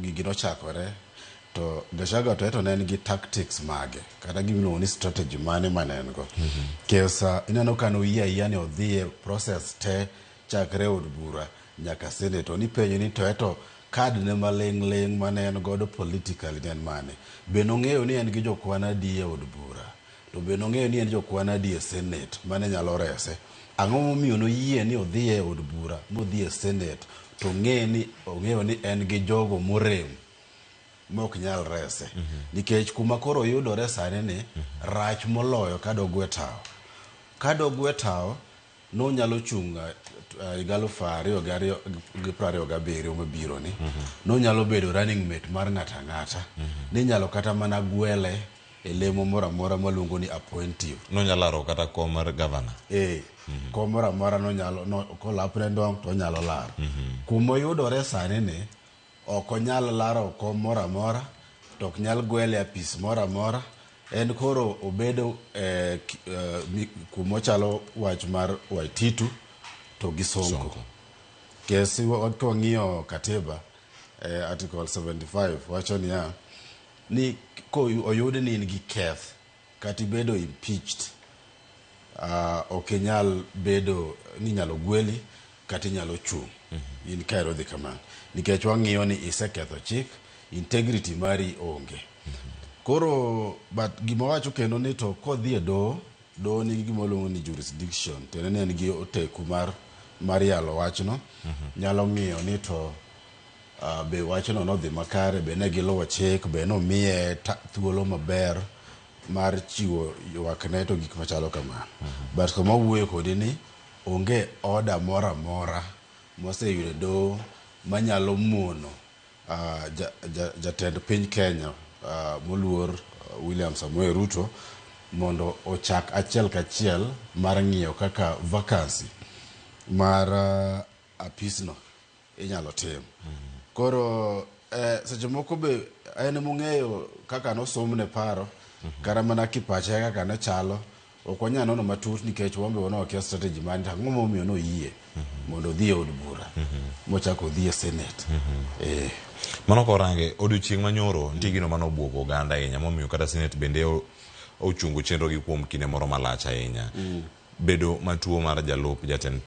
gigi nochakore to Gachagua to eto ne en gi tactics mage kata gima iluongo ni strategy mane mane en go. Kesa ineno ka noyie ayia ni odhi e process te chakre e od bura nyaka senate to nipenjo ni to eto kad ne maling' ling' mane en godo politically ne en mane? Be nong'eyo ni en gi jokwan adi e od bura? To be nong'eyo ni en jokwan adi e senate mane nyalo rese? Ang'o momiyo noyie ni odhi e od bura modhi e senate to ong'e ni ong'eyo ni en gi jogo morem mok nyal rese? Nikech kuma koro oyudore sani ni rach moloyo ka dogwe tawo. Ka dogwe tawo nonyalo chung' higa 2027 mabiro ni nonyalo bedo running mate mar ng'ato ang'ata. Ninyalo kata mana gwele e lemo moro amora maluongo ni appointive. Nonyalo laro kata kom mar gavana. Ee, kom moro amora nonyalo no, kolapne ndong' to onyalo laro. Kumoyudore sani ni ok onyal laro kom moro amora to ok nyal gwele e apis moro amora. En koro obedo eh, kumochalo wach mar Waititu to gi Sonko. Sonko. Kesi kwang'iyo katiba article 75 wacho niya ni koyud ni in gi keth kata ibedo impeached ok inyal bedo ni inyalo gweli kata inyalo chung' in kaero dhi kamano nikech wang'iyo ni iseketho chik integrity mari onge koro but gima wacho kendo ni to kodhi e doho doho nigi gima waluongo ni jurisdiction tiende ni en gi oteku mar mar yalo wachno nyalo ng'iyo ni to be wachno nodhi makare be ne giluwo chik be nomiye thuolo maber mar chiwo ywakne to gik machalo kamano but kama wuoyo kodi ni onge order moro amora moseyudo e doho manyalo mono jatend piny Kenya moluor William Samoei Ruto mondo ochak achiel kachiel mar ng'iyo kaka vacancy mar apisno inyalo tim. Koro seche moko be en mong'eyo kaka nosomne paro kata mana kipache kaka ne chalo ok wanyal nono matut nikech wan be wan wakia strategy mane to ang'o momiyo noyie mondo odhi e od bura mochako odhi e senate. Mano korange odiochieng' manyoro nitie gino mane obuogo oganda ahinya momiyo kata senate bende ochungo chenro gi kuom kinde moro malach ahinya. Bedo matuo mar jalup jatend